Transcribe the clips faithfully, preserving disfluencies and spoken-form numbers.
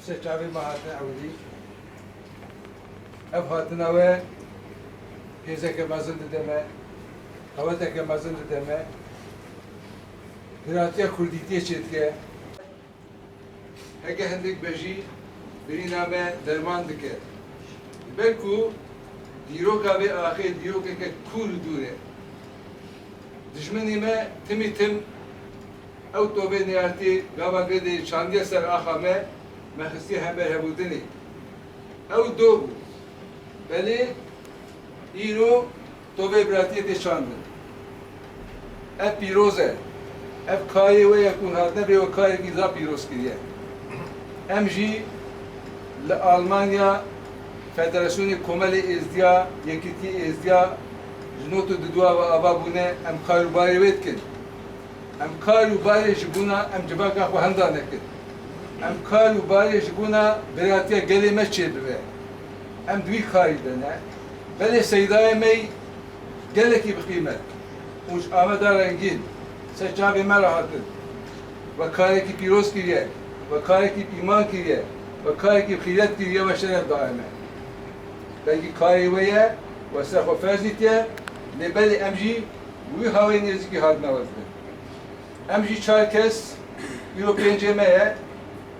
Ser çavê me hatine ewilî. Ev hatina we hêzeke mezin dide me, qeweteke mezin dide me. Biratiya kurdîtiyê çêdike. Heke hindik be jî birîna me derman dike. Ji ber ku dîroka vê axê dîrokeke kûr û dûr e. Dijminê me timî tim ew tovê neyartî gava girê çandiye ser axa me, me xistiye hember hevûdinê. Ew do bû. Belê îro tovê biratiyê tê çandin. Ev pîroz e. Ev karê we ye ku hatine vê we karekî zaf pîroz kiriye. Em jî li Almanya Federasyonê Komelê Êzdiya, Yekîtiyê Êzdiya ji not û didua ve ava bûne, em kar û barê wê dikin. Em kar û barê ji bona em civaka xwe henda nekin. Em kar û barê ji bona biratiya gelê me çêbibe. Em di wî karî de ne. Belê seydayê me yî gelekî bi qîmet û ji Ameda rengîn ser çavê me re hatin. We karekî pîroz kiriye, we karekî bi îman kiriye, we karekî bi xîret kiriye, we şeref daye me. Belkî karê we ye, we ser xwe ferz dîtiye, lê belê em jî bi wî hawê nêzîkî hatine wezibin. Em jî çar kes, îro pêncê me ye,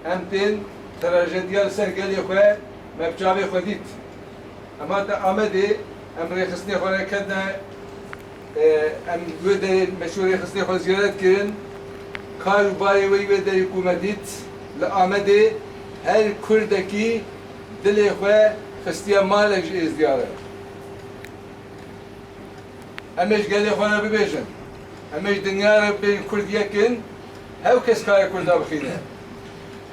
em tên trajediya li ser gelê xwe me bi çavê xwe dît. Em hatin Amedê, em rêxistinê xwe re ketine, e, em wê derê me çû rêxistinê xwe ziyaret kirin. Kar û barê wê wê derê ku me dît, li Amedê her kurdekî dilê xwe xistiye malek ji Êzdiya re. Em ê ji gelê xwe re bibêjin. Em ê ji dinya re bibêjin Kurd yek in. Hew kes kare Kurda bixîne.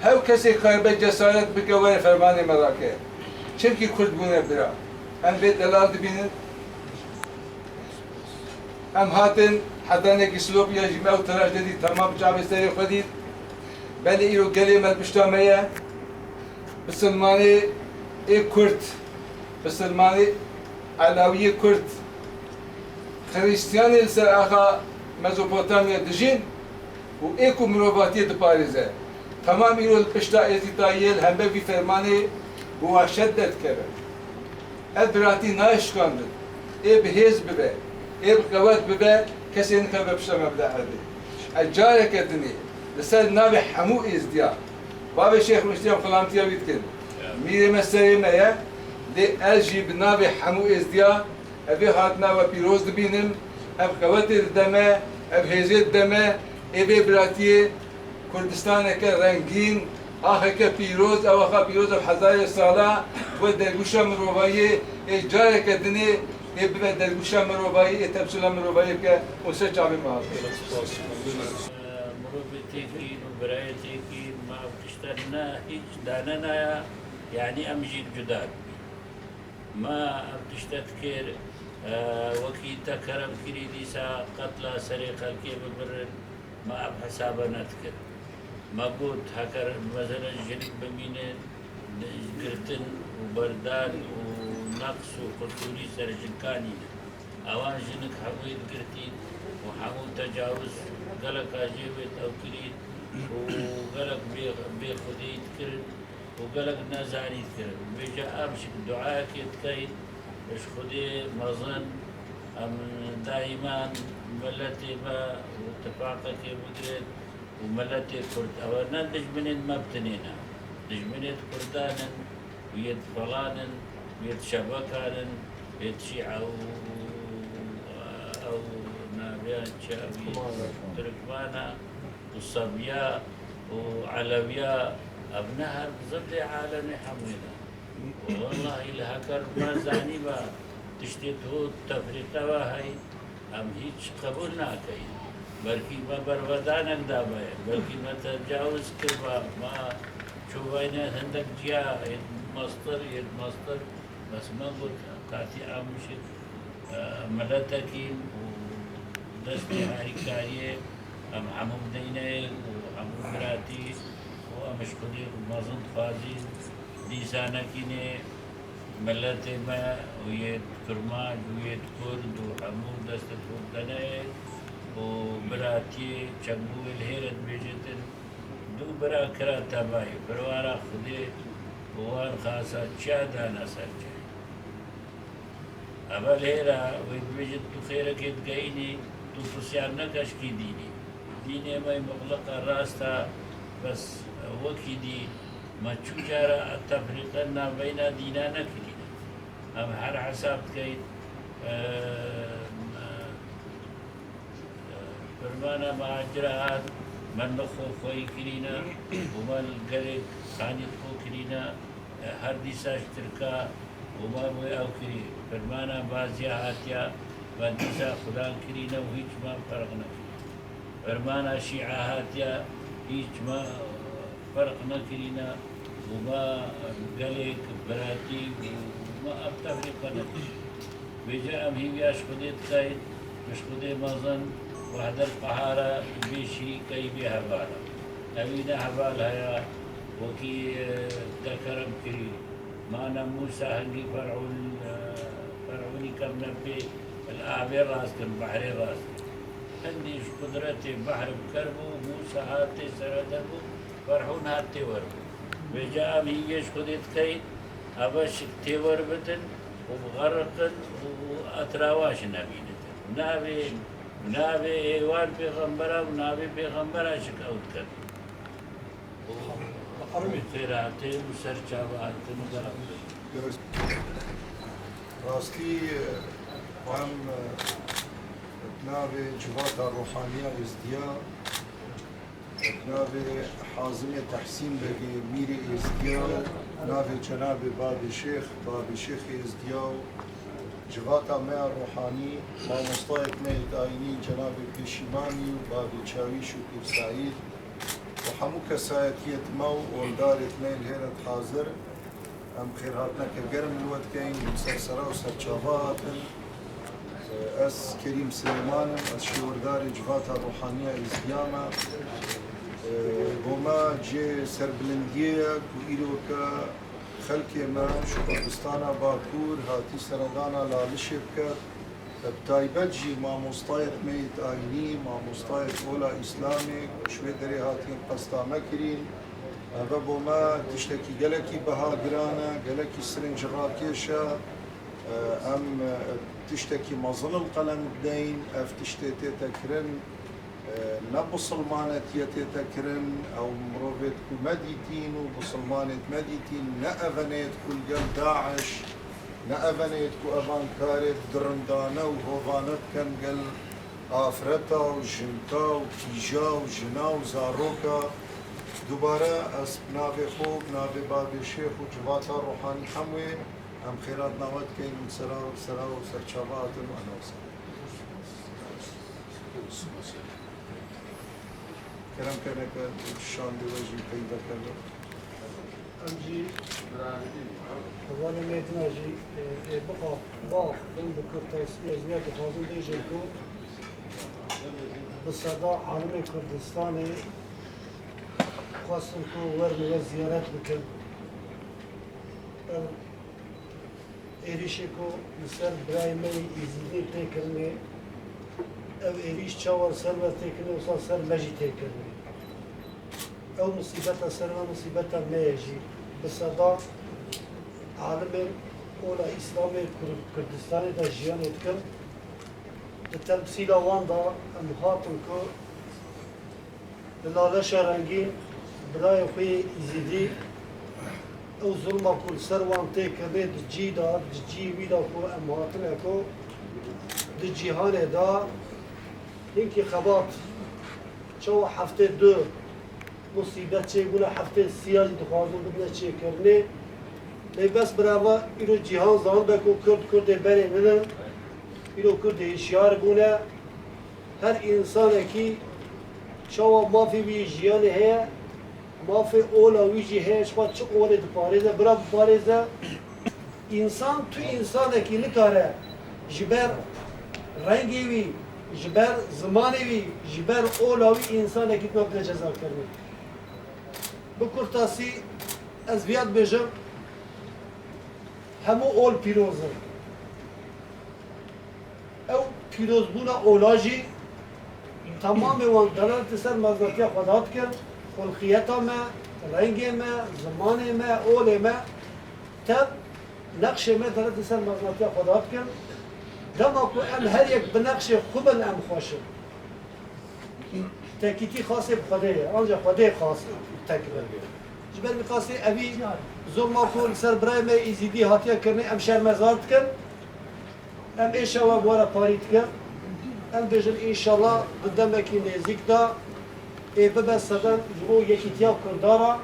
Hew kesê karibe cesaret bike were fermanê me rake. Çimkî Kurd bûne bira. Em vê delal dibînin. Em hatin heta nekî Silopiya jî me ew trajedî temam çavê serê xwe dît. Belê îro gelê me pişta me ye. Bisilmanê ê Kurd, bisilmanê Elawiyê Kurd, Xirîstiyanê li ser axa Mezopotamya dijîn û ê ku mirovatiyê diparêze. Temam îro li pişta Êzîdayiyê li hember vî fermanê bi wahşet derdikeve. Ev biratî nayê şikandin. Ê bi hêz bibe, ê bi qewet bibe, kesê nikeve pişta me bide erdê. Ez careke dinê li ser navê hemû Êzdiya, bavê Şêx Rûştiya xulamtiya wî dikin. Mîrê me serê me ye, lê ez jî bi navê hemû Êzdiya evê hatina we pîroz dibînim, ev qewetê dide me, ev hêzê dide me, ê vê biratiyê Kurdistaneke rengîn, axeke pîroz, ew axa pîroz ev hezarê sala, bi dergûşa mirovayiyê ê careke dinê ê bibe dergûşa mirovayî, ê temsîla mirovayî bike û ser çavê me hate. Mirovê têkî û birayê têkî me ev tişte ne hîç danenaya, yanî em jî cuda bibîn. Me ev tişte dikir, e, wekî te kerem kirî dîsa qetla serê xelkê bibirin, me ev hesaba nedikir. Me got, heker meselen jinik bimînin, girtin û berdan û neqs û qusûrî ser jinkan nînin. Ewan jinik hemû yê digirtîn û hemû tecawuz gelek a jê wê ew kirîn û gelek bê, bê xwedî dikirin. û gelek nezanî dikirin. Vêca em ji duayekê dikeyin, ji Xwedê mezin, em daîman miletê me û tifaqekê bigrin û miletê Kurd, ew ne dijminên me bi tinê ne. Dijminê di Kurdan in û yê di falan in, yê di şebekan in, yê di şîa û ew naviyan çi ew yê Tirkmana. û Sebiya û Elewiya, ev ne her zindê alemê hemû ne. Û wellahî li heker me zanîba tiştê tu tefrîqe ve hey, em hîç qebûl nakeyin. Belkî me bervedanek dabe, belkî me tecawuz kirba, me çûvayne hindek ciya, yê mestir, yê mestir, bes me got, katî em jî, e, miletekî û destê harîkariyê em hemû bideyne û hemû biratî û em ji Xwedê mezin dixwazîn, dîsa nekînê miletê me û yê Kurmanc û yê Kurd û hemû destê xwe bidene û biratiyê çend bû wê li hêre dibêjêtin, Û bira kira tebayî, pirwara Xwedê û wan xasa çiya dana ser çay. Eva lêra wê dibêjin tu xêrekê digeyînî, tu pisyar neke ji kî dînî. Dînê me muxliqa rast e, bes wekî dî me çû cara tefrîqe navbeyna dîna nekirîne. Em her hesab dikeyin, e, Firmana muhacira hat, me nixo xweyî kirîne û me gelek xanî xwe kirîne, her dîsa ji Tirka û me wê ew kirî. Firmana baziya hatiya, me dîsa xudan kirîne û hîç me ferq nekirî. Firmana şîa hatiya, hîç me ferq nekirîne û me gelek biratî û me ev tefrîqe nekir. Vêca em hîviya ji Xwedê dikeyin, ji Xwedê mezin, wehdel qehar e, bê şirîkeyî, bê heval e. Evî ne heval heye, wekî, e, te kerem kirî. Mana Mûsa hingî Fer'ûn, e, Fer'ûnî kevne pê, li avê rast kin, behrê rast kin. Hindî ji qudretê behr bi ker bû, Mûsa hat tê sereder bû, Fer'ûn hat tê wer bû. Vêca em hîviyê ji Xwedê dikeyin, eve şik tê wer bidin û bixeriqin û etrawa ji nebînitin. Navê, navê êwan pêxembera û navê pêxembera şik ew dikin. Û xêratin û serçava hatin û derxistin. Rastî, em, bi navê Civata Ruhaniya Êzdiya, bi navê Hazimê Tehsîn Begê Mîrê Êzdiya, navê Cenabê Babê Şêx, Babê Şêxê Êzdiya û civata me ya ruhanî, mamostayek me yê dayînî Cenabê Pêşîmanî û Babê Çawîş û Pîr Seîd û hemû kesayetiyêt me û oldarêt me yên hêret hazir, em xêrhatineke germ li we dikeyin, ser sera û ser çava hatin. Ez Kerîm Silêman im, ez şêwerdarê Civata Ruhaniya Êzdiya me. Bo me cihê serbilindiyê ye ku îroke xelkê me ji Kurdistana Bakur hatî seredana Lalişê biket. Bi taybet jî mamostayêt me yêt ayînî, mamostayêt ola Îslamê ku ji wê derê hatîn qesta me kirîn. Eve bo me tiştekî gelekî biha giran e, gelekî sirinc rakêş e. Em tiştekî mezin li qelem dideyîn, ev tiştê tête kirin. Ne bisilmanetiye tête kirin, ew mirovêt ku me dîtîn û bisilmanêt me dîtîn, ne evenêt ku li gel DAIŞ, ne evenêt ku evan karêt dirindane û hovane dikin gel afreta û jinka û kîja û jina û zaroka. Dubare ez bi navê xwe, bi navê Babê Şêx û Civata Ruhanî hemûyê em xêratina we dikeyin û sera, sera û serçava hatin û ena wisa. Kerem keneke şandê we jî peyve keve. Em jî hevalê me dina jî, e, ê biqa, ba, bin bi kurtayî, ez vê dixwazim bêjim ku bi seda alimê Kurdistanê xwestin ku werin we ziyaret bikin. Ev êrîşê ku li ser birayê me yê Êzîdî tê kirinê, ev êrîş çawa li ser we tê kirinê, wisa ser me jî tê kirinê. Ew musîbeta ser me, musîbeta me ye jî. Bi seda alimên ola Îslamê Kur-, Kurdistanê de jiyanê dikin. Di temsîla wan de em hatin ku Li Laleşa Rengîn, birayê xwe yê Îzîdî, ew zulma ku li ser wan tê kirinê di cî de, di cî wî de ku em hatine ku di cîhanê de hinkî xebat çawa heftê du musîbet çêbûne, heftê siya jî dixwazin bibine çêkirinê. Lê bes birava îro cîhan zanibe ku Kurd Kurdê berê nînin, îro Kurdê hişyar bûne. Her însanekî çawa mafê wî jiyanê heye, mafê ola wî jî heye, ji xwe çi olê diparêze, bira biparêze. Însan tu însanekî nikare ji ber rengê wî, ji ber zimanê wî, ji ber ola wî însanekî nabide cezakirinê. Bi kurtasî ez viya dibêjim, hemû ol pîroz in. Ew pîrozbûna ola jî temamê wan delaletê ser mezletiya Xweda dikir. Xulqiyeta me, rengê me, zimanê me, olê me, tev nexşê me derê di ser mezinatiya Xweda dikin. Dema ku em her yek bi nexşê xwe bin, em xweş in. Tekîtî xasê bi Xwedê ye, ancak Xwedê xas tek be. Ji ber vî qasê evî zilma ku li ser birayê me Êzîdî hatiye kirinê, em şermezar dikin. Em êşa we bi we re parî dikin. Em bêjin, înşallah di demekî nêzîk de ê bibe sedem ji bo yekîtiya Kurda re,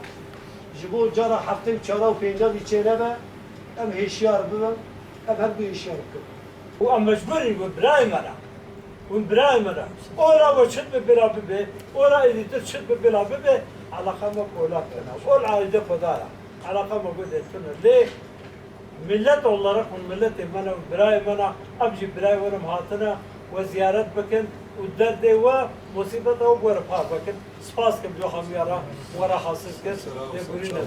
ji bo cara heftê û çara û pênca jî çênebe, em hêşiyar bibin, em hemdû hêşiyar bikin. Û em mecbûr in, got birayê me ne. Hûn birayê me ne. Ora we çit bi bira bibe, ora êdîtir çit bi bira bibe, eleqa me bi ola tune. Ol aîdê Xweda ye. Eleqa me got ê tune. Lê millet olarak hûn milletê me ne, birayê me ne, em jî birayê we ne, em hatine we ziyaret bikin û derdê we, musîbeta we bi we re par bikin. Spas kim jo hemiya re, we re hasis kir, lê gurî ne.